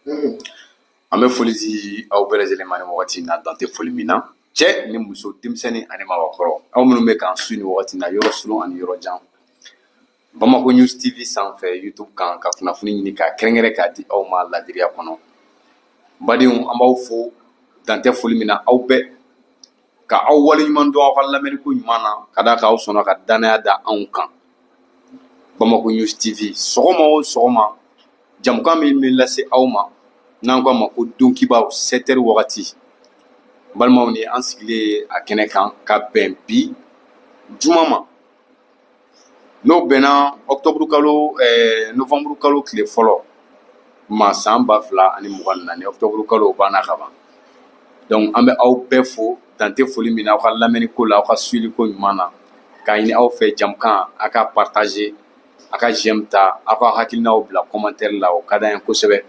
An bɛ foli di aw bɛɛ lajɛlen ma nin wagati in na, dan tɛ foli min na, cɛ ni muso, denmisɛnnin ani mabakɔrɔ, aw minnu bɛ k'an su nin wagati in na, yɔrɔ surun ani yɔrɔ jan, Bamako News TV sanfɛ, YouTube kan, ka kunnafoni ɲini k'a kɛrɛnkɛrɛn k'a di aw ma ladiriya kɔnɔ. N badenw, an b'aw fo, dan tɛ foli min na, aw bɛɛ ka aw waleɲuman dɔn aw ka lamɛnni ko ɲuman na, ka d'a kan aw sɔnna ka danaya da anw kan. Bamako News TV, sɔgɔma o sɔgɔma, jamukan min bɛ lase aw ma n'an ko a ma ko Don Kibaru, 7 heures wagati. Balimaw, ni an sigilen a kɛnɛ kan ka bɛn bi juma ma, n'o bɛnna octobre kalo, novembre kalo tile fɔlɔ ma, san 2024. Octobre kalo o banna ka ban. Donc an bɛ aw bɛɛ fo, dan tɛ foli min na, aw ka lamɛnni ko la, aw ka suivi ko ɲuman na, k'a ɲini aw fɛ, jamukan a ka partager, a ka j'aime ta, aw ka hakilinaw bila commentaire la, o ka d'an ye kosɛbɛ.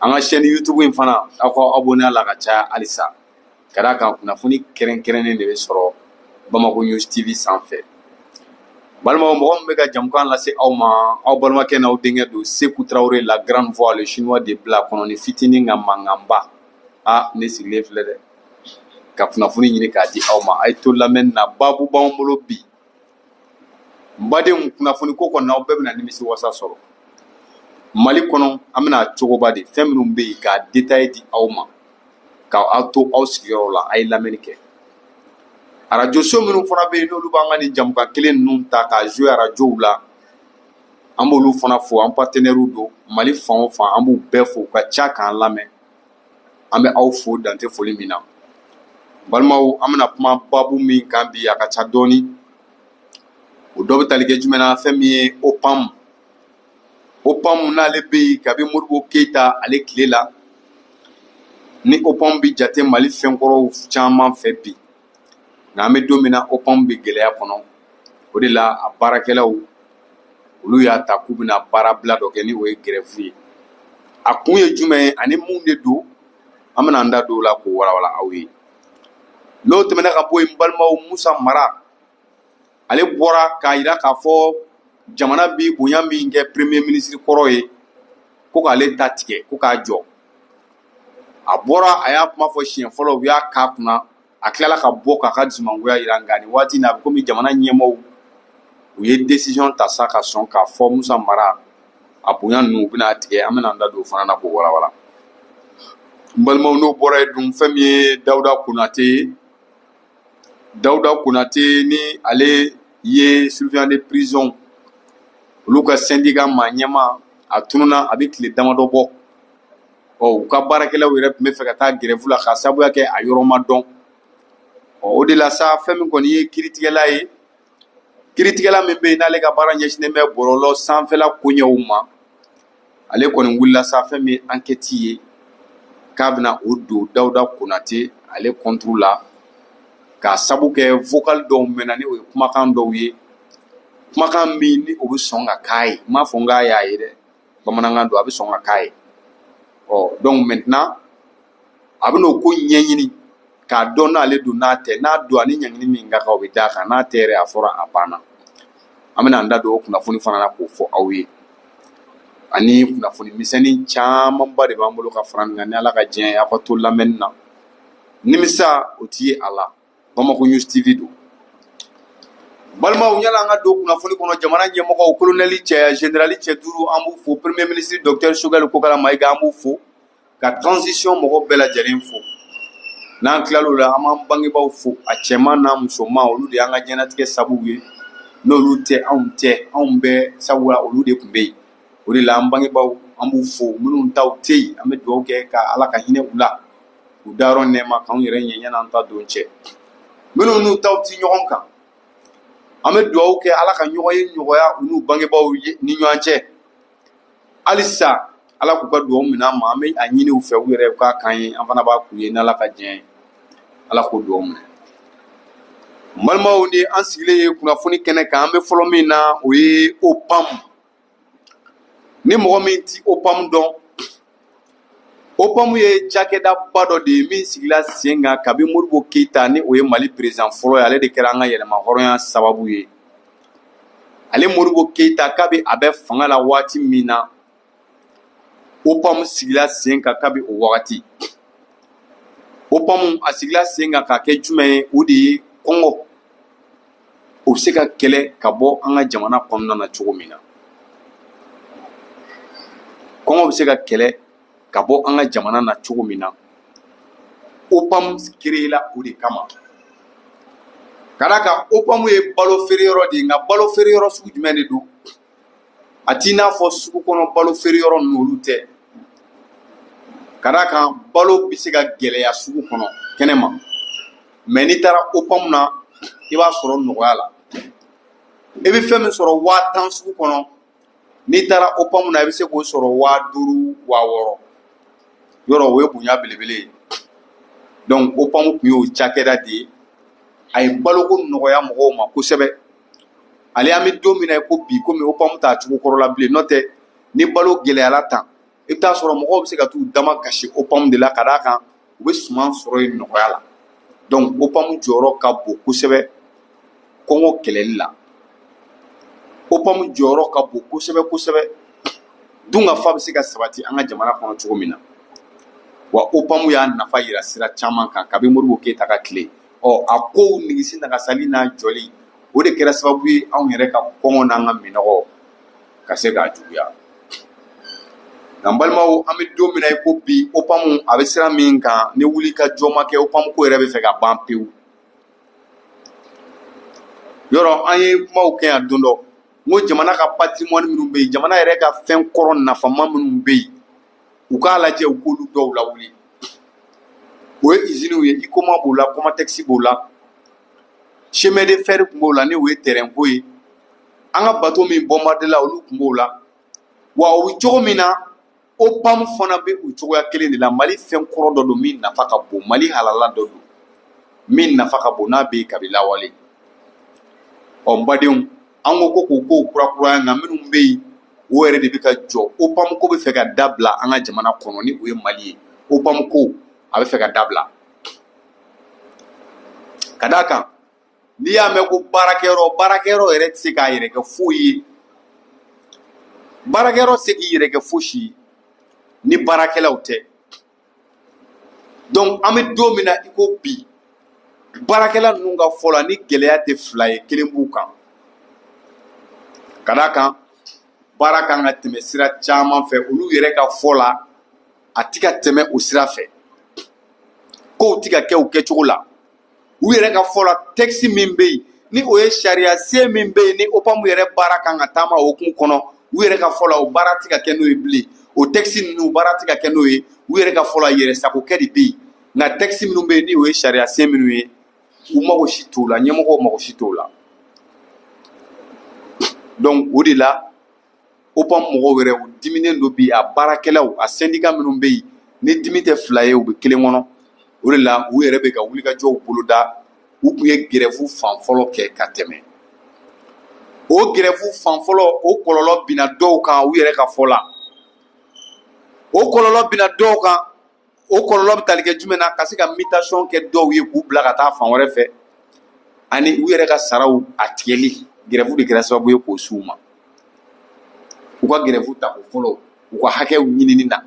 An ka chaîne YouTube in fana, aw ka abonné a la ka caya halisa, ka d'a kan kunnafoni kɛrɛnkɛrɛnnen de bɛ sɔrɔ Bamako News TV sanfɛ. Balimaw, mɔgɔ min bɛ ka jamukan lase aw ma, aw balimakɛ n'aw denkɛ don, Seku Tarawele, la grande voix, le chinois de Bla, kɔnɔni fitinin ka mankanba. A ne sigilen filɛ dɛ, ka kunnafoni ɲini k'a di aw ma. A ye to lamɛnni na, baabu b'anw bolo bi. N badenw, kunnafoni ko kɔni, aw bɛɛ bɛna nimisi wasa sɔrɔ Mali kɔnɔ. An bɛna cogoba de fɛn minnu bɛ yen k'a détaillé di aw ma, ka aw to aw sigiyɔrɔ la, a ye lamɛnni kɛ. Arajoso minnu fana bɛ yen, n'olu b'an ka nin jamukan kelen ninnu ta k'a jouer arajow la, an b'olu fana fo. An partenaires don Mali fan o fan, an b'u bɛɛ fo, u ka ca k'an lamɛn. An bɛ aw fo, dan tɛ foli min na. Balimaw, an bɛna kuma baabu min kan bi, a ka ca dɔɔni. O dɔ bɛ tali kɛ jumɛn na? Fɛn min ye OPAM, OPAM n'ale bɛ yen kabi Modibo Keyita ale tile la, ni OPAM bɛ jate Mali fɛnkɔrɔw caman fɛ bi. Nka an bɛ don min na, OPAM bɛ gɛlɛya kɔnɔ. O de la a baarakɛlaw, olu y'a ta k'u bɛna baarabila dɔ kɛ, ni o ye grève ye. A kun ye jumɛn ye ani mun de don? An bɛna an da don o la k'o walawala aw ye. N'o tɛmɛna ka bɔ yen, balimaw, Musa Mara ale bɔra k'a yira k'a fɔ jamana bi bonya min kɛ premier ministre kɔrɔ ye, ko k'ale ta tigɛ, ko k'a jɔ. A bɔra, a y'a kuma fɔ siɲɛ fɔlɔ, u y'a k'a kunna, a tilala ka bɔ k'a ka dusumangoya yira. Nka nin waati in na, a bɛ komi jamana ɲɛmaaw, u ye décision ta sa ka sɔn k'a fɔ Musa Mara a bonya ninnu, u bɛna tigɛ. An bɛna an da don o fana na k'o walawala. N balimaw, n'o bɔra yen dun, fɛn min ye Dawuda Konate ye, Dawuda Konate ni ale ye surveillant de prison olu ka syndicat maa ɲɛmaa, a tununa, a bɛ tile damadɔ bɔ. Ɔ u ka baarakɛlaw yɛrɛ tun bɛ fɛ ka taa grève la k'a sababuya kɛ a yɔrɔ ma dɔn. Ɔ o de la sa, fɛn min kɔni ye kiiritigɛla ye, kiiritigɛla min bɛ yen n'ale ka baara ɲɛsinnen bɛ bɔlɔlɔ sanfɛla koɲɛw ma, ale kɔni wulila sa, fɛn min ye enquête ye, k'a bɛna o don Dawuda Konate ale contre la, k'a sabu kɛ vocal dɔw mɛnna, ni o ye kumakan dɔw ye, kumakan min ni o bɛ sɔn ka k'a ye. N m'a fɔ n k'a y'a ye dɛ, bamanankan don, a bɛ sɔn ka k'a ye. Ɔ donc maintenant a bɛna o ko ɲɛɲini k'a dɔn n'ale don, n'a tɛ, n'a don, ani ɲangini min ka kan, o bɛ d'a kan, n'a tɛ yɛrɛ, a fɔra a banna. An bɛna an da don o kunnafoni fana na k'o fɔ aw ye, ani kunnafoni misɛnnin camanba de b'an bolo ka fara nin kan. Ni Ala ka diɲɛ ye, aw ka to lamɛnni na, nimisa o ti ye a la. Bamako News TV don. Balimaw, yala an ka don kunnafoni kɔnɔ. Jamana ɲɛmɔgɔw, kolonɛli cɛ, général cɛ duuru, an b'u fo. Premier ministre docteur Choguel Kokala Mayiga, an b'u fo, ka transition mɔgɔ bɛɛ lajɛlen fo. N'an tilal'o la, an b'an bangebaaw fo, a cɛman n'a musoman, olu de y'an ka diɲɛlatigɛ sababu ye. N'olu tɛ, anw tɛ. Anw bɛɛ sabula olu de tun bɛ yen. O de la an bangebaaw, an b'u fo. Minnu taw tɛ yen, an bɛ dugawu kɛ ka Ala ka hinɛ u la, u dayɔrɔ nɛɛma, k'anw yɛrɛ ɲɛ ɲɛn'an ta don cɛ. Minnu n'u taw ti ɲɔgɔn kan, an bɛ dugawu kɛ Ala ka ɲɔgɔn ye nɔgɔya u n'u bangebaaw ni ɲɔgɔn cɛ. Halisa Ala k'u ka dugawu minɛ an ma. An bɛ a ɲini u fɛ, u yɛrɛ k'a kan ye, an fana b'a k'u ye. N'Ala ka diɲɛ ye, Ala k'o dugawu minɛ. N balimaw, ni an sigilen ye kunnafoni kɛnɛ kan, an bɛ fɔlɔ min na, o ye OPAM. Ni mɔgɔ min ti OPAM dɔn, OPAM ye cakɛdaba dɔ de ye min sigila sen kan kabi Modibo Keyita, ni o ye Mali président fɔlɔ ye. Ale de kɛra an ka yɛlɛma hɔrɔnya sababu ye. Ale Modibo Keyita, kabi a bɛ fanga la waati min na, OPAM sigila sen kan kabi o wagati. OPAM a sigila sen kan ka kɛ jumɛn ye? O de ye kɔngɔ o bɛ se ka kɛlɛ ka bɔ an ka jamana kɔnɔna na cogo min na, kɔngɔ bɛ se ka kɛlɛ ka bɔ an ka jamana na cogo min na. OPAM créela o de kama. Ka d'a kan OPAM ye balo feere yɔrɔ de ye. Nka balo feere yɔrɔ sugu jumɛn de don? A t'i n'a fɔ sugu kɔnɔ balo feere yɔrɔ ninnu, olu tɛ. Ka d'a kan balo bɛ se ka gɛlɛya sugu kɔnɔ kɛnɛ ma, mais n'i taara OPAM na, i b'a sɔrɔ nɔgɔya la. I bɛ fɛn min sɔrɔ 10 000 sugu kɔnɔ, n'i taara OPAM na, i bɛ se k'o sɔrɔ 5000, 6000. Yɔrɔ o ye bonya belebele ye. Donc OPAM tun y'o cakɛda de ye, a ye baloko nɔgɔya mɔgɔw ma kosɛbɛ. Ale an bɛ don min na i ko bi, komi OPAM t'a cogo kɔrɔ la bilen, n'o tɛ ni balo gɛlɛyara tan, i bɛ taa sɔrɔ mɔgɔw bɛ se ka t'u dama kasi OPAM de la, ka d'a kan u bɛ suman sɔrɔ yen nɔgɔya la. Donc OPAM jɔyɔrɔ ka bon kosɛbɛ kɔngɔ kɛlɛli la. OPAM jɔyɔrɔ ka bon kosɛbɛ kosɛbɛ dunkafa bɛ se ka sabati an ka jamana kɔnɔ cogo min na. Wa OPAM y'a nafa yira sira caman kan kabi Modibo Keyita ka tile. Ɔ, a kow nigisi nagasali n'a jɔli, o de kɛra sababu ye anw yɛrɛ ka kɔngɔ n'an ka minɔgɔ ka se k'a juguya. Nka n balimaw, an bɛ don min na i ko bi, OPAM a bɛ sira min kan, ni wuli ka jɔ ma kɛ, OPAM ko yɛrɛ bɛ fɛ ka ban pewu. Yɔrɔ an ye kumaw kɛ yan don dɔ, n ko jamana ka patrimoine minnu bɛ yen, jamana yɛrɛ ka fɛn kɔrɔ nafama minnu bɛ yen, u k'a lajɛ, u k'olu dɔw lawuli. O ye usines ye, Huicoma b'o la, Comatex b'o la, chemin de fer tun b'o la, ni o ye terrain ko ye. An ka bateau min bombardé la, olu tun b'o la. Wa o bɛ cogo min na, OPAM fana bɛ o cogoya kelen de la. Mali fɛn kɔrɔ dɔ don min nafa ka bon, Mali halala dɔ don min nafa ka bon, n'a bɛ yen kabi lawale. Ɔ, n badenw, an ko k'o kow kurakuraya, nka minnu bɛ yen, o yɛrɛ de bɛ ka jɔ. OPAM ko bɛ fɛ ka dabila an ka jamana kɔnɔ, ni o ye Mali ye. OPAM ko a bɛ fɛ ka dabila, ka d'a kan n'i y'a mɛn ko baarakɛyɔrɔ, baarakɛyɔrɔ yɛrɛ tɛ se k'a yɛrɛ kɛ foyi ye. Baarakɛyɔrɔ tɛ se k'i yɛrɛ kɛ fosi ye ni baarakɛlaw tɛ. Donc an bɛ don min na i ko bi, baarakɛla ninnu ka fɔ la, ni gɛlɛya tɛ fila ye, kelen b'u kan. Ka d'a kan baara kan ka tɛmɛ sira caman fɛ, olu yɛrɛ ka fɔ la, a ti ka tɛmɛ o sira fɛ. Kow ti ka kɛ o kɛcogo la. U yɛrɛ ka fɔ la, texte min bɛ yen, ni o ye sariya sen min bɛ yen, ni OPAM yɛrɛ baara kan ka taama o hukumu kɔnɔ, u yɛrɛ ka fɔ la, o baara ti ka kɛ n'o ye bilen. O texte ninnu, baara ti ka kɛ n'o ye. U yɛrɛ ka fɔ la, yɛrɛ sagokɛ de bɛ yen. Nka texte minnu bɛ yen, ni o ye sariya sen minnu ye, u mago si t'o la, ɲɛmɔgɔw mago si t'o la. Donc o de la, OPAM mɔgɔw yɛrɛ, u diminen don bi. A baarakɛlaw, a syndicat minnu bɛ yen, ni dimi tɛ fila ye, u bɛ kelen kɔnɔ. O de la, u yɛrɛ bɛ ka wulikajɔw boloda. U tun ye grève fan fɔlɔ kɛ ka tɛmɛ. O grève fan fɔlɔ, o kɔlɔlɔ binna dɔw kan. U yɛrɛ ka fɔ la, o kɔlɔlɔ binna dɔw kan. O kɔlɔlɔ bɛ tali kɛ jumɛn na? Ka se ka mutation kɛ dɔw ye k'u bila ka taa fan wɛrɛ fɛ, ani u yɛrɛ ka saraw a tigɛli. Grève de kɛra sababu ye k'o s'u ma, u ka grève tako fɔlɔ, u ka hakɛw ɲinini na.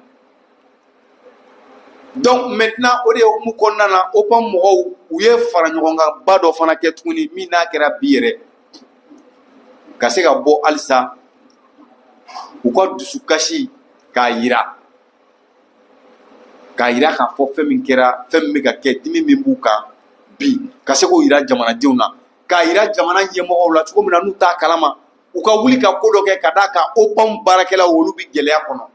Donc maintenant, o de hukumu kɔnɔna na, OPAM mɔgɔw, u ye fara ɲɔgɔn kan ba dɔ fana kɛ tuguni, min n'a kɛra bi yɛrɛ, ka se ka bɔ halisa u ka dusukasi k'a yira k'a fɔ fɛn min kɛra, fɛn min bɛ ka kɛ, dimi min b'u kan bi, ka se k'o yira jamanadenw na, k'a yira jamana ɲɛmɔgɔw la cogo min na n'u t'a kalama, u ka wuli ka ko dɔ kɛ. Ka d'a kan OPAM baarakɛlaw, olu bɛ gɛlɛya kɔnɔ,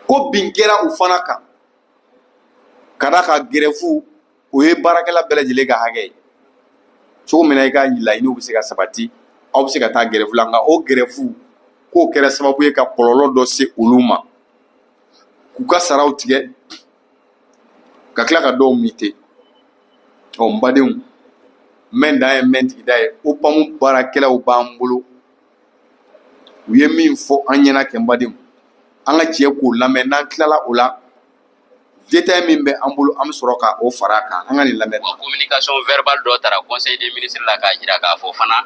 ko bin kɛra u fana kan. Ka d'a kan grève, o ye baarakɛla bɛɛ lajɛlen ka hakɛ ye cogo min na, i ka laɲiniw bɛ se ka sabati, aw bɛ se ka taa grève la. Nka o grève k'o kɛra sababu ye ka kɔlɔlɔ dɔ se olu ma, k'u ka saraw tigɛ, ka tila ka dɔw muter. Ɔ, n badenw, mɛn dan ye mɛn tigida ye. OPAM baarakɛlaw b'an bolo, u ye min fɔ an ɲɛna kɛ, n badenw, an ka jɛ k'o lamɛn. N'an tilala o la, détail min bɛ an bolo, an bɛ sɔrɔ ka o fara a kan. An ka nin lamɛn. Wa communication verbale dɔ taara conseil des ministres la k'a jira k'a fɔ fana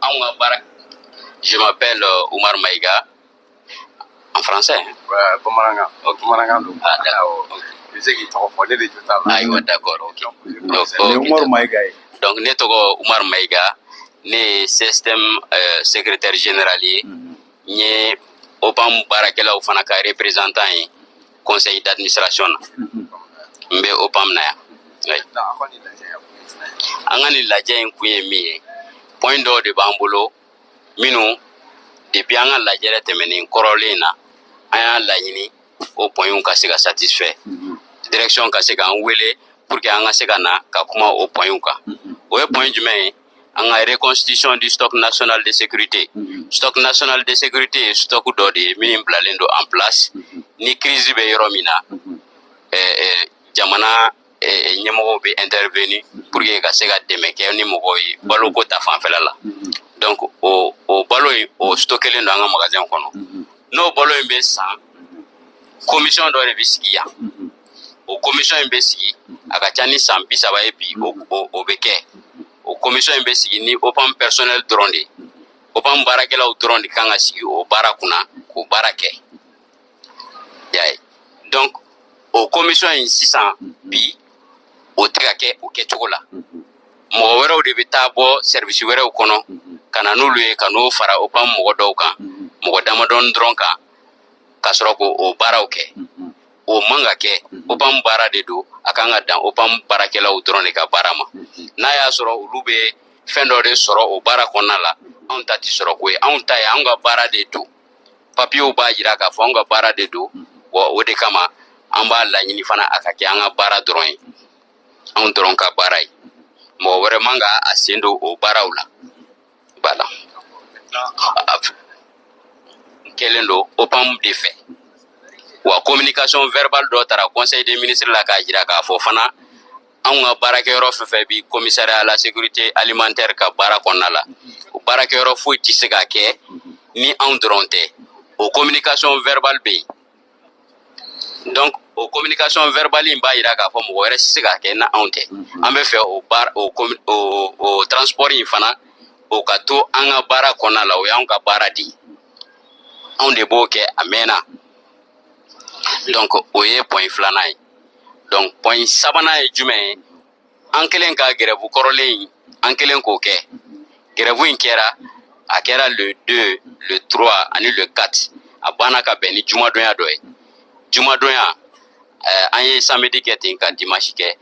anw ka baara. Je m'appelle Oumar Maïga. En français, hein? Ouais, bamanankan. Ok. Bamanankan don. Ah, d'accord. Awɔ. I bɛ se k'i tɔgɔ fɔ, ne de jo t'a la. Ayiwa, d'accord, ok. Donc, Nin ye ok, Umaru Mayiga ye. Donc ne tɔgɔ Umar Mayiga, ne ye système secrétaire général ye. N ye OPAM baarakɛlaw fana ka représentant ye conseil d'administration na. N bɛ OPAM na yan. Oui. Aw ka nin lajɛ in kun ye jumɛn ye? An ka nin lajɛ in kun ye min ye, point dɔw de b'an bolo minnu depuis an ka lajɛrɛ tɛmɛnen kɔrɔlen na, an y'a laɲini o points ka se ka satisfait, direction ka se k'an wele pour que an ka se ka na ka kuma o points kan. O ye point jumɛn ye? An ka reconstitution du stock national de sécurité. Stock national de sécurité ye stock dɔ de ye min bilalen don en place ni crise bɛ yɔrɔ min na, jamana ɲɛmɔgɔw bɛ intervenir pour que ka se ka dɛmɛ kɛ ni mɔgɔw ye baloko ta fanfɛla la. Donc o balo in, o stockelen don an ka magasin kɔnɔ. N'o balo in bɛ san, commission dɔ de bɛ sigi yan. O commission in bɛ sigi, a ka ca ni san 30 ye bi, o bɛ kɛ. O commission in bɛ sigi ni OPAM personnel dɔrɔn de ye. OPAM baarakɛlaw dɔrɔn de kan ka sigi o baara kunna k'o baara kɛ, i y'a ye. Donc o commission in sisan bi, o tɛ ka kɛ o kɛcogo la. Mɔgɔ wɛrɛw de bɛ taa bɔ service wɛrɛw kɔnɔ ka na n'olu ye, ka n'o fara OPAM mɔgɔ dɔw kan, mɔgɔ damadɔni dɔrɔn kan, ka sɔrɔ k'o o baaraw kɛ. O man ka kɛ. OPAM baara de don, a kan ka dan OPAM baarakɛlaw dɔrɔn de ka baara ma. N'a y'a sɔrɔ olu bɛ fɛn dɔ de sɔrɔ o baara kɔnɔna la, anw ta tɛ sɔrɔ ko ye. Anw ta ye anw ka baara de don. Papiyew b'a jira k'a fɔ anw ka baara de don. Wa o de kama an b'a laɲini fana a ka kɛ an ka baara dɔrɔn ye, anw dɔrɔn ka baara ye. Mɔgɔ wɛrɛ man ka a sen don o baaraw la. Voilà, kɛlen don OPAM de fɛ. Wa communication verbale dɔ taara conseil des ministres la k'a jira k'a fɔ fana, anw ka baarakɛyɔrɔ fɛn fɛn bi commissariat à la sécurité alimentaire ka baara kɔnɔna la, o baarakɛyɔrɔ foyi tɛ se ka kɛ ni anw dɔrɔn tɛ. O communication verbale bɛ yen. Donc o communication verbale in b'a jira k'a fɔ mɔgɔ wɛrɛ tɛ se ka kɛ na anw tɛ. An bɛ fɛ o baara o transport in fana, o ka to an ka baara kɔnɔna la. O y'anw ka baara de ye, anw de b'o kɛ a mɛnna. Donc o ye point filanan ye. Donc point sabanan ye jumɛn ye? An kɛlen ka grève kɔrɔlen in, an kɛlen k'o kɛ, grève in kɛra, a kɛra le 2, le 3 ani le 4. A banna ka bɛn ni jumadonya dɔ ye. Jumadonya, an ye samedi kɛ ten ka dimanche kɛ.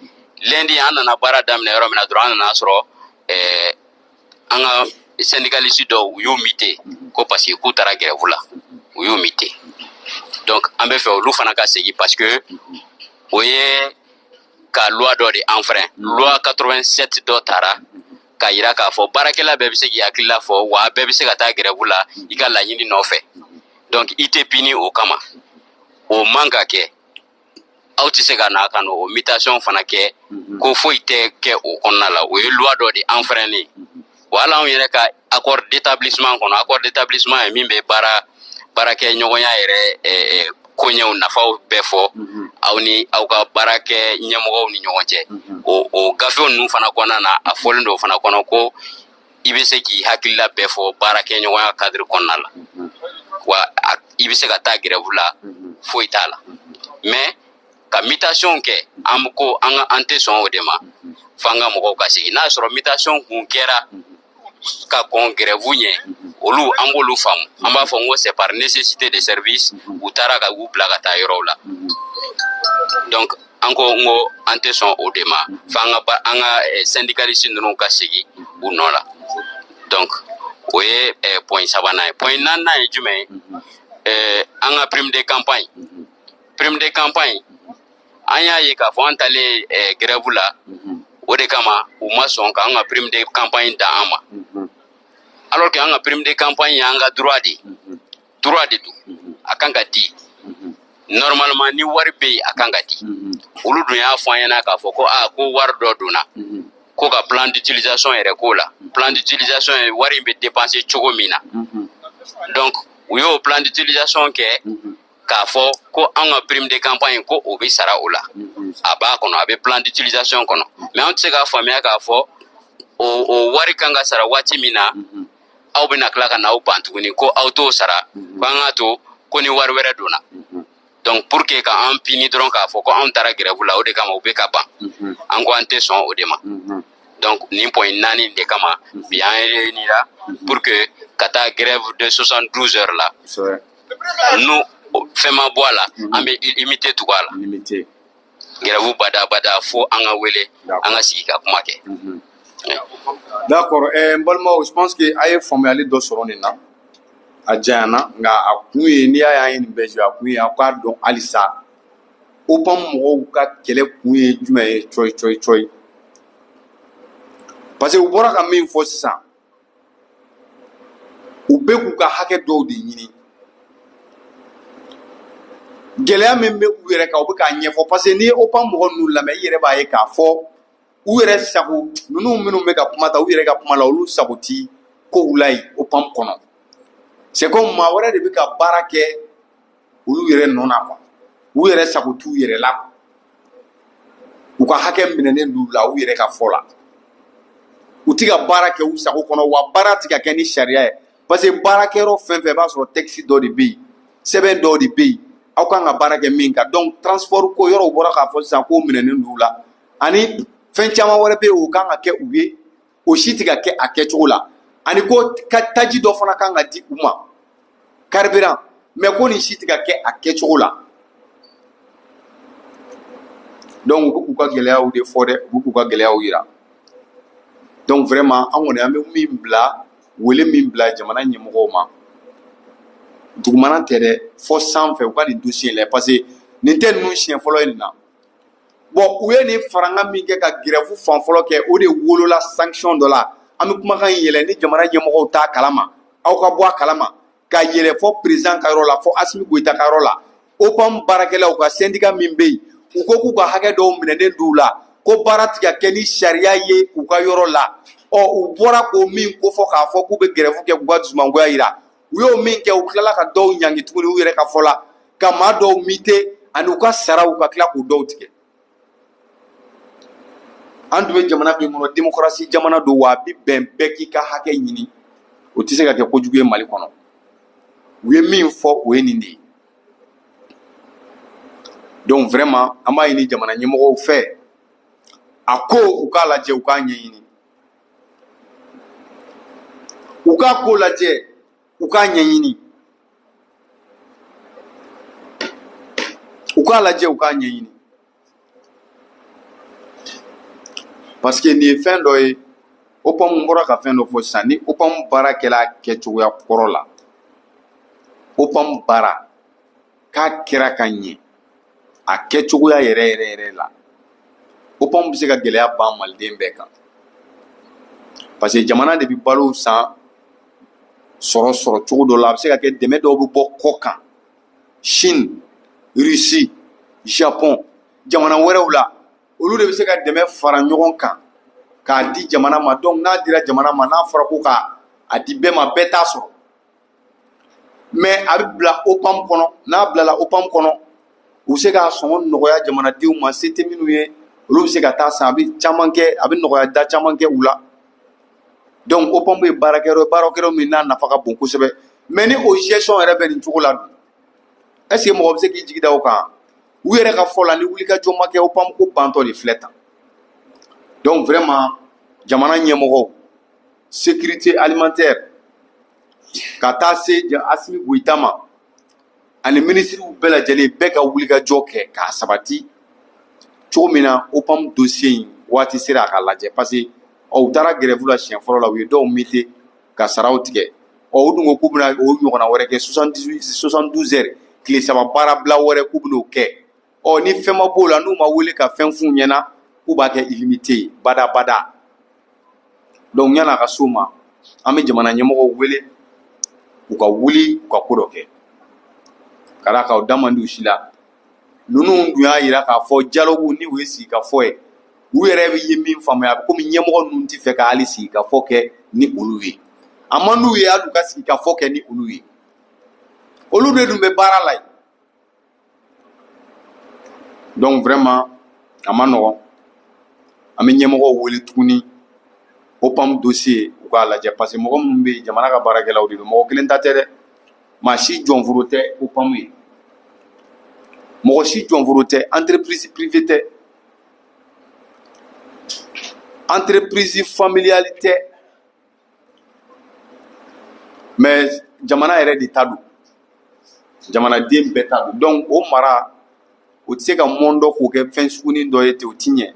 Lundi an nana baara daminɛ yɔrɔ min na dɔrɔn, an nana sɔrɔ an ka syndicaliste dɔw, u y'u muté ko parce que k'u taara grève la, u y'u muté. Donc an bɛ fɛ olu fana ka segin, parce que o ye ka loi dɔ de enfreint. Loi 87 dɔ taara k'a yira k'a fɔ baarakɛla bɛɛ bɛ se k'i hakilila fɔ, wa bɛɛ bɛ se ka taa grève la i ka laɲini nɔfɛ. Donc i tɛ puni o kama. O man ka kɛ. Aw tɛ se ka na ka na o mutation fana kɛ ko foyi tɛ kɛ o kɔnɔna la. O ye loi dɔ de enfreint. Wa hali anw yɛrɛ ka accord d'établissement kɔnɔ, accord d'établissement ye min bɛ baara baarakɛ ɲɔgɔnya yɛrɛ koɲɛw nafaw bɛɛ fɔ aw ni aw ka baarakɛ ɲɛmɔgɔw ni ɲɔgɔn cɛ, o gafew ninnu fana kɔnɔna na, a fɔlen don o fana kɔnɔ ko i bɛ se k'i hakilila bɛɛ fɔ baarakɛ ɲɔgɔnya cadre kɔnɔna la, wa i bɛ se ka taa grève la, foyi t'a la. Mais ka mutation kɛ, an ko an tɛ sɔn o de ma, f'an ka mɔgɔw ka segin. N'a y'a sɔrɔ mutation kun kɛra ka kɔn grève ɲɛ, olu an b'olu faamu. An b'a fɔ n ko c'est par nécessité de service, u taara ka u bila ka taa yɔrɔw la. Donc an ko n ko an tɛ sɔn o de ma, f'an ka an ka syndicaliste ninnu ka segin u nɔ la. Donc o ye point sabanan ye. Point naaninan ye jumɛn ye? An ka prime de campagne. Prime de campagne, an y'a ye k'a fɔ an talen grève la, o de kama u ma sɔn k'an ka prime de campagne da an ma, alors que an ka prime de campagne y'an ka droit de ye, droit de don, a kan ka di normalement. Ni wari bɛ yen, a kan ka di. Olu dun y'a fɔ an ɲɛna k'a fɔ ko aa, ko wari dɔ donna, ko ka plan d'utilisation yɛrɛ k'o la. Plan d'utilisation ye wari in bɛ dépenser cogo min na. Donc u y'o plan d'utilisation kɛ k'a fɔ ko an ka prime de campagne, ko o bɛ sara o la, a b'a kɔnɔ, a bɛ plan d'utilisation kɔnɔ. Mais an tɛ se k'a faamuya k'a fɔ o wari kan ka sara waati min na, aw bɛna tila ka n'aw ban tuguni ko aw t'o sara, ko an k'a to Ko ni wari wɛrɛ donna, donc pour que ka an punir dɔrɔn k'a fɔ ko anw taara grève la, o de kama u bɛ ka ban. An ko an tɛ sɔn o de ma. Donc nin point naani de kama bi an réunira pour que ka taa grève de 72 heures la. N'u fɛn ma bɔ a la, an bɛ illimité tugu a la. Illimité. Grève badabada fo an ka wele, an ka sigi ka kuma kɛ. D'accord. N balimaw, je pense que a ye faamuyali dɔ sɔrɔ nin na. A janyana, nka a kun ye, n'i y'a ye an ye nin bɛɛ jouer, a kun ye aw k'a dɔn halisa OPAM mɔgɔw ka kɛlɛ kun ye jumɛn ye. Cɔyi cɔyi cɔyi, parce que u bɔra ka min fɔ sisan, u bɛ k'u ka hakɛ dɔw de ɲini. Gɛlɛya min bɛ u yɛrɛ kan, u bɛ k'a ɲɛfɔ, parce que n'i ye OPAM mɔgɔ ninnu lamɛn, i yɛrɛ b'a ye k'a fɔ u yɛrɛ sago ninnu minnu bɛ ka kuma ta u yɛrɛ ka kuma la, olu sago ti kow la yen OPAM kɔnɔ. C'est comme maa wɛrɛ de bɛ ka baara kɛ olu yɛrɛ nɔ na quoi. U yɛrɛ sago t'u yɛrɛ la, u ka hakɛ minɛnen d'u la. U yɛrɛ ka fɔ la, u ti ka baara kɛ u sago kɔnɔ, wa baara ti ka kɛ ni sariya ye, parce que baarakɛyɔrɔ fɛn fɛn, i b'a sɔrɔ texte dɔ de bɛ yen, sɛbɛn dɔw de bɛ yen aw kan ka baara kɛ min kan. Donc transport ko yɔrɔ, u bɔra k'a fɔ sisan k'o minɛnen d'u la, ani fɛn caman wɛrɛ bɛ yen o kan ka kɛ u ye, o si ti ka kɛ a kɛcogo la, ani ko taji dɔ fana kan ka di u ma, carburant, mais ko nin si ti ka kɛ a kɛcogo la. Donc u bɛ k'u ka gɛlɛyaw de fɔ dɛ, u bɛ k'u ka gɛlɛyaw yira. Donc vraiment, an kɔni an bɛ min bila, wele min bila jamana ɲɛmɔgɔw ma, dugumana tɛ dɛ, fɔ sanfɛ, u ka nin dossier in lajɛ, parce que nin tɛ ninnu siɲɛ fɔlɔ ye nin na. Bon, u ye nin faranga min kɛ ka grève fan fɔlɔ kɛ, o de wolola sanction dɔ la. An bɛ kumakan in yɛlɛ ni jamana ɲɛmɔgɔw t'a kalama, aw ka bɔ a kalama ka yɛlɛ fɔ président ka yɔrɔ la, fɔ Assimi Goïta ka yɔrɔ la. OPAM baarakɛlaw ka syndicat min bɛ yen, u ko k'u ka hakɛ dɔw minɛnen d'u la, ko baara ti ka kɛ ni sariya ye u ka yɔrɔ la. Ɔ, u bɔra k'o min kofɔ k'a fɔ k'u bɛ grève kɛ k'u ka dusumangoya yira, u y'o min kɛ, u tilala ka dɔw ɲangi tuguni u yɛrɛ ka fɔ la, ka maa dɔw muter ani u ka saraw ka tila k'u dɔw tigɛ. An dun bɛ jamana min kɔnɔ, démocratie jamana don, wa a bɛ bɛn bɛɛ k'i ka hakɛ ɲini, o tɛ se ka kɛ kojugu ye Mali kɔnɔ. U ye min fɔ, o ye nin de ye. Donc vraiment, an b'a ɲini jamana ɲɛmɔgɔw fɛ, a ko u k'a lajɛ, u k'a ɲɛɲini, u k'a ko lajɛ, u k'a ɲɛɲini, u k'a lajɛ, u k'a ɲɛɲini, parce que nin ye fɛn dɔ ye. OPAM bɔra ka fɛn dɔ fɔ sisan, ni OPAM baara kɛla kɛcogoya kɔrɔ la, OPAM baara k'a kɛra ka ɲɛ a kɛcogoya yɛrɛ yɛrɛ yɛrɛ la, OPAM bɛ se ka gɛlɛya ban maliden bɛɛ kan, parce que jamana de bɛ balo san sɔrɔ cogo dɔ la. A bɛ se ka kɛ dɛmɛ dɔw bɛ bɔ kɔ kan, Chine, Russie, Japon, jamana wɛrɛw la, olu de bɛ se ka dɛmɛ fara ɲɔgɔn kan k'a di jamana ma. Donc n'a dira jamana ma, n'a fɔra ko ka a di bɛɛ ma, bɛɛ t'a sɔrɔ, mais a bɛ bila OPAM kɔnɔ. N'a bilala OPAM kɔnɔ, u bɛ se k'a sɔngɔ nɔgɔya jamanadenw ma. Se tɛ minnu ye, olu bɛ se ka taa san, a bɛ caman kɛ, a bɛ nɔgɔya da caman kɛ u la. Donc OPAM ye baarakɛyɔrɔ ye, baarakɛyɔrɔ min n'a nafa ka bon kosɛbɛ. Mais ni o gestion yɛrɛ bɛ nin cogo la dun, est ce que mɔgɔ bɛ se k'i jigi da o kan? U yɛrɛ ka fɔ la, ni wulikajɔ ma kɛ, OPAM ko bantɔ de filɛ tan. Donc vraiment, jamana ɲɛmɔgɔw, sécurité alimentaire, ka taa se Assimi Goïta ma ani minisiriw bɛɛ lajɛlen, bɛɛ ka wulikajɔ kɛ k'a sabati cogo min na OPAM dossier in waati sera a ka lajɛ, parce que ɔ, u taara grève la siɲɛ fɔlɔ la, u ye dɔw muter ka saraw tigɛ. Ɔ, u dun ko k'u bɛna o ɲɔgɔnna wɛrɛ kɛ, 78, 72 heures, tile 3 baarabila wɛrɛ, k'u bɛn'o kɛ. Ɔ, ni fɛn ma b'o la, n'u ma wele ka fɛn f'u ɲɛna, k'u b'a kɛ illimité ye badabada. Donc yan'a ka s'o ma, an bɛ jamana ɲɛmɔgɔw wele u ka wuli u ka ko dɔ kɛ, ka d'a kan o da man di u si la. Ninnu dun y'a yira k'a fɔ dialogue ni o ye sigikafɔ ye, u yɛrɛ bɛ ye min faamuya, a bɛ komi ɲɛmɔgɔ ninnu tɛ fɛ ka hali sigikafɔ kɛ ni olu ye. A man d'u ye hali u ka sigikafɔ kɛ ni olu ye, olu de dun bɛ baara la yen. Donc vraiment, a ma nɔgɔn. An bɛ ɲɛmɔgɔw wele tuguni, OPAM dossier u k'a lajɛ, parce que mɔgɔ minnu bɛ yen, jamana ka baarakɛlaw de don, mɔgɔ kelen ta tɛ dɛ. Maa si jɔnforo tɛ OPAM ye, mɔgɔ si jɔnforo tɛ, entreprise privée tɛ, entreprise familiale tɛ, mais jamana yɛrɛ de ta don, jamanaden bɛɛ ta don. Donc o mara o tɛ se ka mɔndɔ k'o kɛ fɛn sugunin dɔ ye ten, o ti ɲɛ.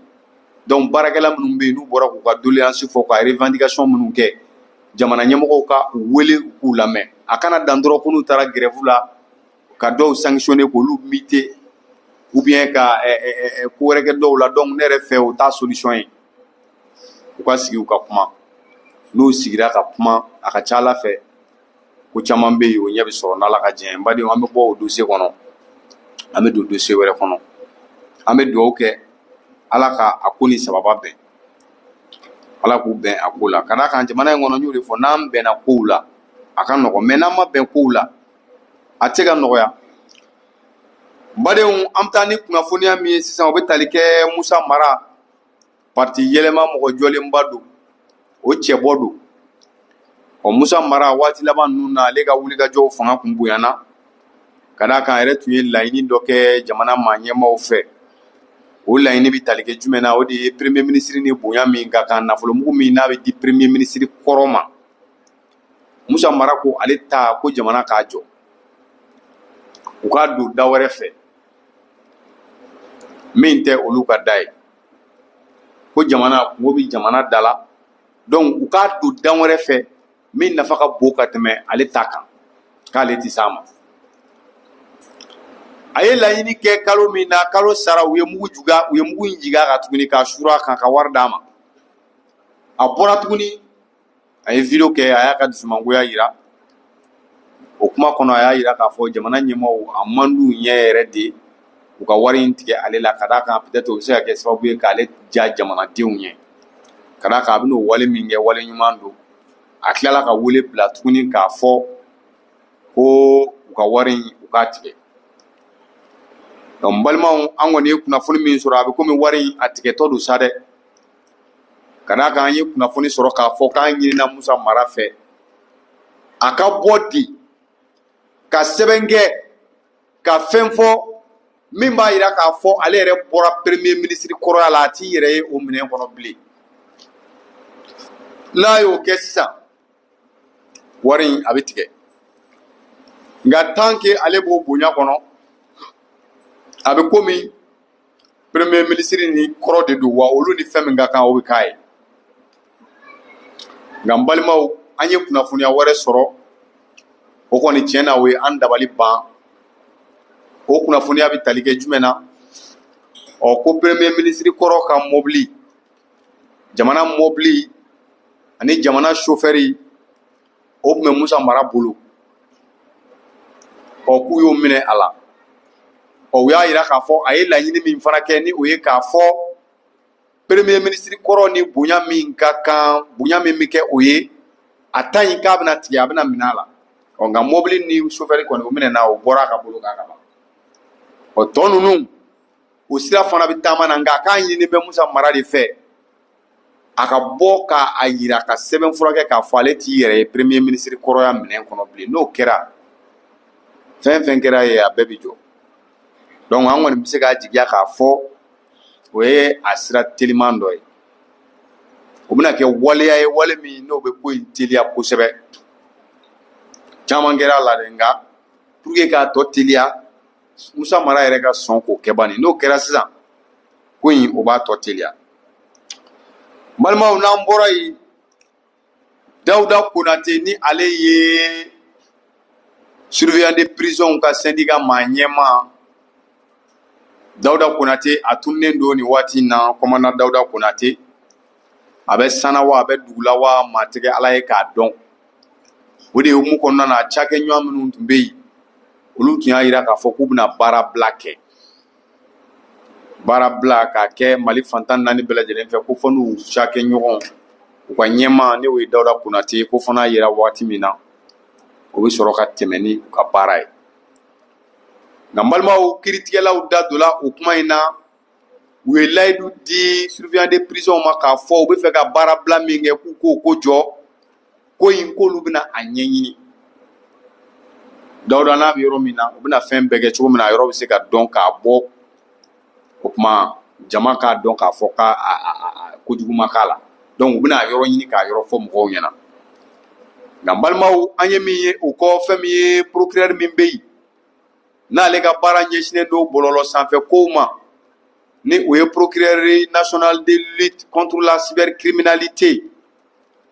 Donc baarakɛla minnu bɛ yen, n'u bɔra k'u ka doléance fɔ, ka revendication minnu kɛ, jamana ɲɛmɔgɔw ka u wele k'u lamɛn. A kana dan dɔrɔn ko n'u taara grève la, ka dɔw sanctionner, k'olu muter, ou bien ka ko wɛrɛ kɛ dɔw la. Donc ne yɛrɛ fɛ, o t'a solution ye. U ka sigi, u ka kuma. N'u sigira ka kuma, a ka ca ala fɛ, ko caman bɛ yen, o ɲɛ bɛ sɔrɔ n'Ala ka diɲɛ. N badenw, an bɛ bɔ o dossier kɔnɔ, an bɛ don dossier wɛrɛ kɔnɔ. An bɛ dugawu kɛ, Ala ka a ko ni sababa bɛn, Ala k'u bɛn a ko la. Ka d'a kan jamana in kɔnɔ, n y'o de fɔ, n'an bɛnna kow la, a ka nɔgɔn, mais n'an ma bɛn kow la, a tɛ se ka nɔgɔya. N badenw, an bɛ taa ni kunnafoniya min ye sisan, o bɛ tali kɛ Musa Mara, parti yɛlɛma mɔgɔ jɔlenba don, o cɛbɔ don. Ɔ, Musa Mara, waati laban ninnu na, ale ka wulikajɔw fanga kun bonyana, ka d'a kan a yɛrɛ tun ye laɲini dɔ kɛ jamana maa ɲɛmaaw fɛ. O laɲini bɛ tali kɛ jumɛn na? O de ye premier ministre ni bonya min ka kan, nafolomugu min n'a bɛ di premier ministre kɔrɔ ma. Musa Mara ko ale ta ko jamana k'a jɔ, u k'a don da wɛrɛ fɛ min tɛ olu ka da ye, ko jamana kungo bɛ jamana da la, donc u k'a don da wɛrɛ fɛ min nafa ka bon ka tɛmɛ ale ta kan, k'ale tɛ s'a ma. A ye laɲini kɛ kalo min na, kalo sara, u ye mugu juga, u ye mugu in jigin a kan tuguni, k'a suru a kan, ka wari d'a ma. A bɔra tuguni, a ye vidéo kɛ, a y'a ka dusumangoya yira. O kuma kɔnɔ, a y'a yira k'a fɔ jamana ɲɛmaaw, a man d'u ɲɛ yɛrɛ de u ka wari in tigɛ ale la, ka d'a kan peut-être o bɛ se ka kɛ sababu ye k'ale ja jamanadenw ɲɛ, ka d'a kan a bɛn'o wale min kɛ, wale ɲuman don. A tilala ka wele bila tuguni k'a fɔ ko u ka wari in, u k'a tigɛ. Donc n balimaw, an kɔni ye kunnafoni min sɔrɔ, a bɛ komi wari in a tigɛtɔ don sa dɛ, ka d'a kan an ye kunnafoni sɔrɔ k'a fɔ k'an ɲinina Musa Mara fɛ, a ka bɔ di ka sɛbɛn kɛ, ka fɛn fɔ min b'a yira k'a fɔ ale yɛrɛ bɔra premier ministre kɔrɔya la, a t'i yɛrɛ ye o minɛn kɔnɔ bilen. N'a y'o kɛ sisan, wari in a bɛ tigɛ. Nka tant que ale b'o bonya kɔnɔ, a bɛ komi premier ministre ni kɔrɔ de don wa, olu ni fɛn min ka kan, o bɛ k'a ye. Nka n balimaw, an ye kunnafoniya wɛrɛ sɔrɔ, o kɔni tiɲɛ na, o ye an dabali ban. O kunnafoniya bɛ tali kɛ jumɛn na? Ɔ, ko premier ministre kɔrɔ ka mobili, jamana mobili ani jamana chauffeur, o tun bɛ Musa Mara bolo. Ɔ, k'u y'o minɛ a la. Ɔ, u y'a yira k'a fɔ a ye laɲini min fana kɛ, ni o ye k'a fɔ premier ministre kɔrɔ ni bonya min ka kan, bonya min bɛ kɛ o ye, a ta in k'a bɛna tigɛ, a bɛna minɛ a la. Ɔ, nka mobili ni chauffeur kɔni, o minɛna, o bɔra a ka bolo kan ka ban. Ɔ, tɔ ninnu, o sira fana bɛ taama na, nka k'a ɲini bɛ Musa Mara de fɛ, a ka bɔ k'a yira, ka sɛbɛn furakɛ k'a fɔ ale t'i yɛrɛ ye premier ministre kɔrɔya minɛn kɔnɔ bilen. N'o kɛra, fɛn fɛn kɛra ye, a bɛɛ bɛ jɔ. Donc an kɔni bɛ se k'a jigiya k'a fɔ o ye a sira teliman dɔ ye, o bɛna kɛ waleya ye, wale min n'o bɛ ko in teliya kosɛbɛ. Caman kɛra a la dɛ, nka pour que k'a tɔ teliya, Musa Mara yɛrɛ ka sɔn k'o kɛ bani. N'o kɛra sisan, ko in o b'a tɔ teliya. N balimaw, n'an bɔra yen, Dawuda Konate, ni ale ye surveillant de prison ka syndicat maa ɲɛmaa, Dawuda Konate, a tununnen don nin waati in na. Commandant Dawuda Konate, a bɛ sanna wa, a bɛ dugu la wa, maa tɛgɛ Ala ye k'a dɔn. O de hukumu kɔnɔna na, cakɛɲɔgɔn minnu tun bɛ yen, olu tun y'a yira k'a fɔ k'u bɛna baara bila kɛ, baara bila k'a kɛ Mali fantan naani bɛɛ lajɛlen fɛ, ko fɔ n'u cakɛɲɔgɔn, u ka ɲɛmaa, n'o ye Dawuda Konate ye, ko fɔ n'a yera waati min na, o bɛ sɔrɔ ka tɛmɛ ni u ka baara ye. Nka n balimaw, kiiritigɛlaw da donna o kuma in na. U ye layidu di surveillant de prison ma k'a fɔ u bɛ fɛ ka baara bila min kɛ, k'u k'o ko jɔ, ko in k'olu bɛna a ɲɛɲini. Dawuda n'a bɛ yɔrɔ min na, u bɛna fɛn bɛɛ kɛ cogo min na a yɔrɔ bɛ se ka dɔn k'a bɔ. O tuma jama k'a dɔn k'a fɔ k'a kojugu ma k'a la. Donc u bɛna a yɔrɔ ɲini k'a yɔrɔ fɔ mɔgɔw ɲɛna. Nka n balimaw, an ye min ye o kɔ, fɛn min ye procureur min bɛ yen n'ale ka baara ɲɛsinnen don bɔlɔlɔ sanfɛ kow ma, ni o ye procureur national de lutte contre la cybercriminalité,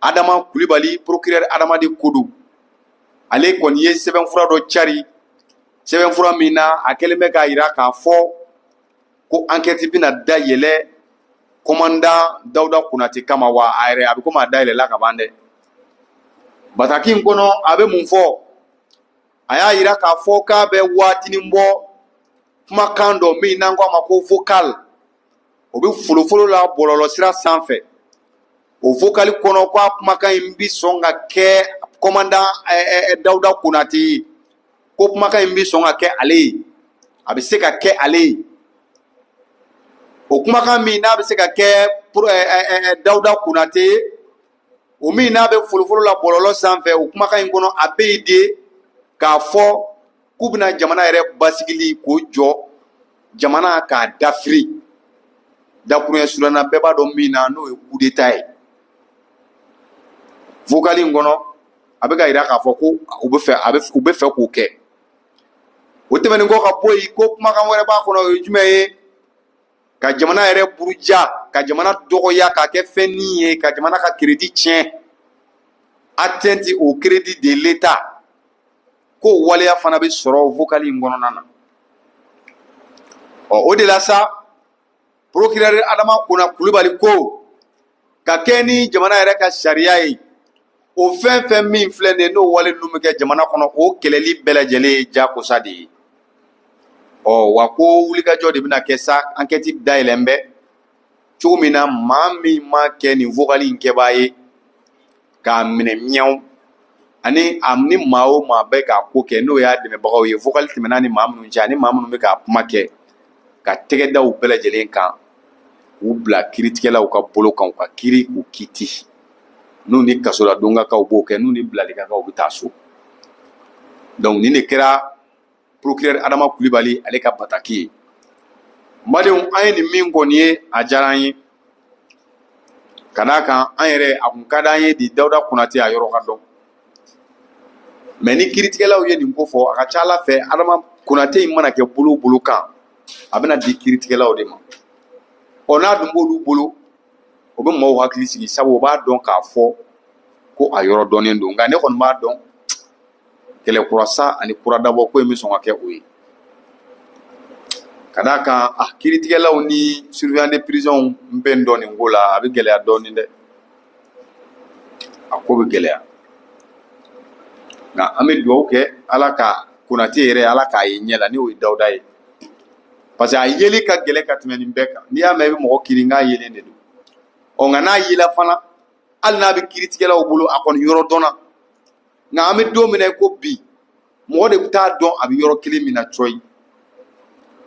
Adama Kulibali, procureur Adama de ko don, ale kɔni ye sɛbɛnfura dɔ cari, sɛbɛnfura min na a kɛlen bɛ k'a jira k'a fɔ ko enquête bɛna dayɛlɛ commandant Dawuda Konate kama. Wa a yɛrɛ a bɛ komi a dayɛlɛla ka ban dɛ. Bataki in kɔnɔ, a bɛ mun fɔ? A y'a jira k'a fɔ k'a bɛ waatinin bɔ, kumakan dɔ min n'an ko a ma ko vocal, o bɛ folofolo la bɔlɔlɔ sira sanfɛ. O vocal kɔnɔ, ko a kumakan in bɛ sɔn ka kɛ commandant Dawuda Konate ye, ko kumakan in bɛ sɔn ka kɛ ale ye, a bɛ se ka kɛ ale ye. O kumakan min n'a bɛ se ka kɛ Dawuda Konate ye, o min n'a bɛ folofolo la bɔlɔlɔ sanfɛ, o kumakan in kɔnɔ, a bɛ yen de k'a fɔ k'u bɛna jamana yɛrɛ basigili k'o jɔ, jamana k'a dafiri. Dakuruɲɛ surunya bɛɛ b'a dɔn min na, n'o ye coup d'état ye. Vocal in kɔnɔ, a bɛ ka yira k'a fɔ ko u bɛ fɛ a bɛ u bɛ fɛ k'o kɛ. O tɛmɛnen kɔ ka bɔ yen, ko kumakan wɛrɛ b'a kɔnɔ, o ye jumɛn ye? Ka jamana yɛrɛ buruja, ka jamana dɔgɔya, k'a kɛ fɛn nin ye, ka jamana ka crédit tiɲɛ, atteinte au crédit de l'État, ko waleya fana bɛ sɔrɔ vocal in kɔnɔna na. Ɔ, o de la sa, procureur Adama Kona Kulubali ko ka kɛ ni jamana yɛrɛ ka sariya ye, o fɛn fɛn min filɛ nin ye, n'o wale ninnu bɛ kɛ jamana kɔnɔ, o kɛlɛli bɛɛ lajɛlen ye jagosa de ye. Ɔ wa, ko wulikajɔ de bɛna kɛ sa, enquête dayɛlɛn bɛ cogo min na, maa min ma kɛ nin vocal in kɛbaa ye k'a minɛ miɲɛw, ani a ni maa o maa bɛ k'a ko kɛ, n'o y'a dɛmɛbagaw ye, vocal tɛmɛna ni maa minnu cɛ, ani maa minnu bɛ k'a kuma kɛ, ka tɛgɛ da u bɛɛ lajɛlen kan, k'u bila kiiritigɛlaw ka bolo kan, u ka kiiri k'u kiiti. N'u ni kasoladon ka kan, u b'o kɛ, n'u ni bilali ka kan, u bɛ taa so. Donc nin de kɛra procureur Adama Kulibali ale ka bataki ye. N badenw, an ye nin min kɔni ye, a diyara an ye, ka d'a kan an yɛrɛ a kun ka d'an ye di Dawuda Konate a yɔrɔ ka dɔn. Mais ni kiiritigɛlaw ye nin ko fɔ, a ka ca ala fɛ, Adama Konate in mana kɛ bolo o bolo kan, a bɛna di kiiritigɛlaw de ma. Ɔ, n'a dun b'olu bolo, o bɛ maaw hakili sigi, sabu o b'a dɔn k'a fɔ ko a yɔrɔ dɔnnen don. Nka ne kɔni b'a dɔn, kɛlɛ kura sa ani kura dabɔ ko in bɛ sɔn ka kɛ o ye, ka d'a kan a kiiritigɛlaw ni surveillant de prison bɛ n dɔn nin ko la, a bɛ gɛlɛya dɔɔnin dɛ, a ko bɛ gɛlɛya. Nka an bɛ dugawu kɛ, Ala ka Konate yɛrɛ, Ala k'a ye ɲɛ la, n'o ye Dawuda ye, parce que a yeli ka gɛlɛn ka tɛmɛ nin bɛɛ kan. N'i y'a mɛn i bɛ mɔgɔ kiiri, n k'a yelen de don. Ɔ, nka n'a yela fana, hali n'a bɛ kiiritigɛlaw bolo, a kɔni yɔrɔ dɔnna. Nka an bɛ don min na i ko bi, mɔgɔ de bɛ taa dɔn a bɛ yɔrɔ kelen min na cɔyi,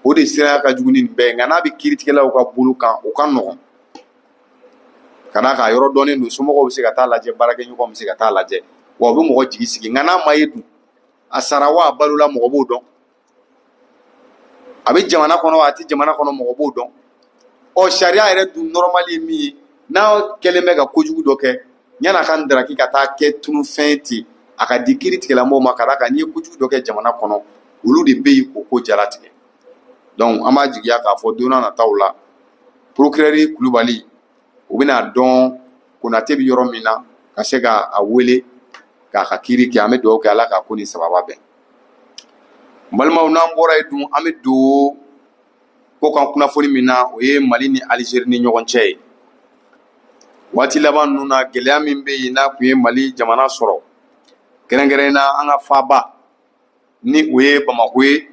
o de siranya ka jugu ni nin bɛɛ ye. Nka n'a bɛ kiiritigɛlaw ka bolo kan, o ka nɔgɔn, ka d'a kan a yɔrɔ dɔnnen don, somɔgɔw bɛ se ka taa lajɛ, baarakɛɲɔgɔnw bɛ se ka taa lajɛ, wa o bɛ mɔgɔ jigi sigi. Nka n'a ma ye dun, a sara wa a balola, mɔgɔ b'o dɔn? A bɛ jamana kɔnɔ, a tɛ jamana kɔnɔ, mɔgɔ b'o dɔn? Ɔ, sariya yɛrɛ dun normal ye min ye, n'a kɛlen bɛ ka kojugu dɔ kɛ, yan'a ka ndaraki ka taa kɛ tunufɛn ten, a ka di kiiri tigɛlamɔgɔw ma, ka d'a kan n'i ye kojugu dɔ kɛ jamana kɔnɔ, olu de bɛ yen k'o ko jalatigɛ. Donc an b'a jigiya k'a fɔ don n'a nataw la, procureur Kulubali, u bɛna dɔn Konate bɛ yɔrɔ min na, ka se ka a wele k'a ka kiiri kɛ. An bɛ dugawu kɛ, Ala k'a ko ni sababa bɛn. N balimaw, n'an bɔra yen dun, an bɛ don ko kan kunnafoni min na, o ye Mali ni Alizeri ni ɲɔgɔn cɛ ye. Waati laban ninnu na, gɛlɛya min bɛ yen n'a tun ye Mali jamana sɔrɔ, kɛrɛnkɛrɛnnen na an ka faaba ni o ye Bamako ye,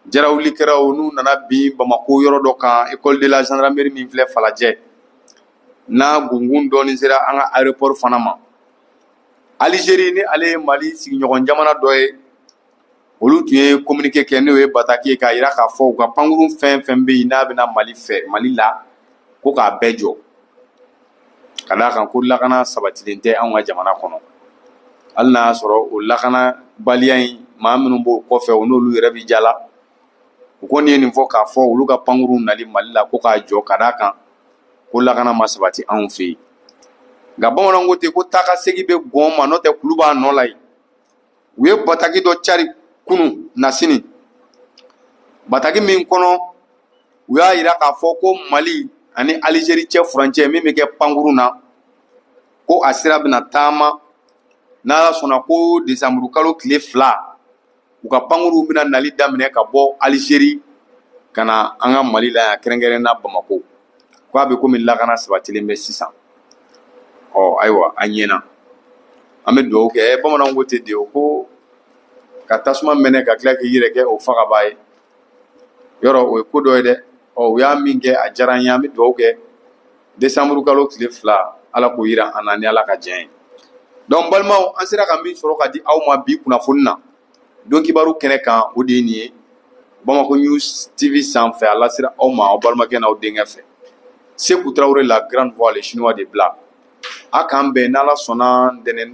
jarawulikɛlaw n'u nana bin Bamako yɔrɔ dɔ kan, école de la gendarmerie min filɛ Falajɛ, n'a gungun dɔɔni sera an ka aéroport fana ma. Alizeri, ni ale ye Mali sigiɲɔgɔn jamana dɔ ye, olu tun ye communiqué kɛ, n'o ye bataki ye, k'a jira k'a fɔ u ka pankurun fɛn fɛn bɛ yen n'a bɛna Mali fɛ, Mali la, ko k'a bɛɛ jɔ, ka d'a kan ko lakana sabatilen tɛ anw ka jamana kɔnɔ, hali n'a y'a sɔrɔ o lakanabaliya in maa minnu b'o kɔfɛ, o n'olu yɛrɛ bɛ jala. U kɔni ye nin fɔ k'a fɔ olu ka pankurun nali Mali la ko k'a jɔ, ka d'a kan ko lakana ma sabati anw fɛ yen. Nka bamananw ko ten ko taa ka segin bɛ gɔn ma, n'o tɛ kulu b'a nɔ la yen. U ye bataki dɔ cari kunu na sini, bataki min kɔnɔ u y'a yira k'a fɔ ko Mali ani Alizeri cɛ furancɛ min bɛ kɛ pankurun na, ko a sira bɛna taama n'Ala sɔnna, ko desanburu kalo tile 2, u ka pankuruw bɛna nali daminɛ ka bɔ Alizeri ka na an ka Mali la yan, kɛrɛnkɛrɛn na Bamakɔ, ko a bɛ komi lakana sabatilen bɛ sisan. Ɔ ayiwa, a ɲɛna, an bɛ dugawu kɛ. Bamananw ko ten de, o ko ka tasuma mɛnɛ ka tila k'i yɛrɛ kɛ o fagabaa ye, yɔrɔ o ye ko dɔ ye dɛ. Ɔ u y'a min kɛ, a diyara an ye, an bɛ dugawu kɛ. Desanburu kalo tile 2, Ala k'o yira an na ni Ala ka diɲɛ ye. Donc balimaw, an sera ka min sɔrɔ ka di aw ma bi kunnafoni na don kibaru kɛnɛ kan, o de ye nin ye Bamako News TV sanfɛ. A lasera aw ma aw balimakɛ n'aw denkɛ fɛ, Seku Tarawele, la grande voix, le chinois de Bla. A k'an bɛn n'Ala sɔnna ntɛnɛn.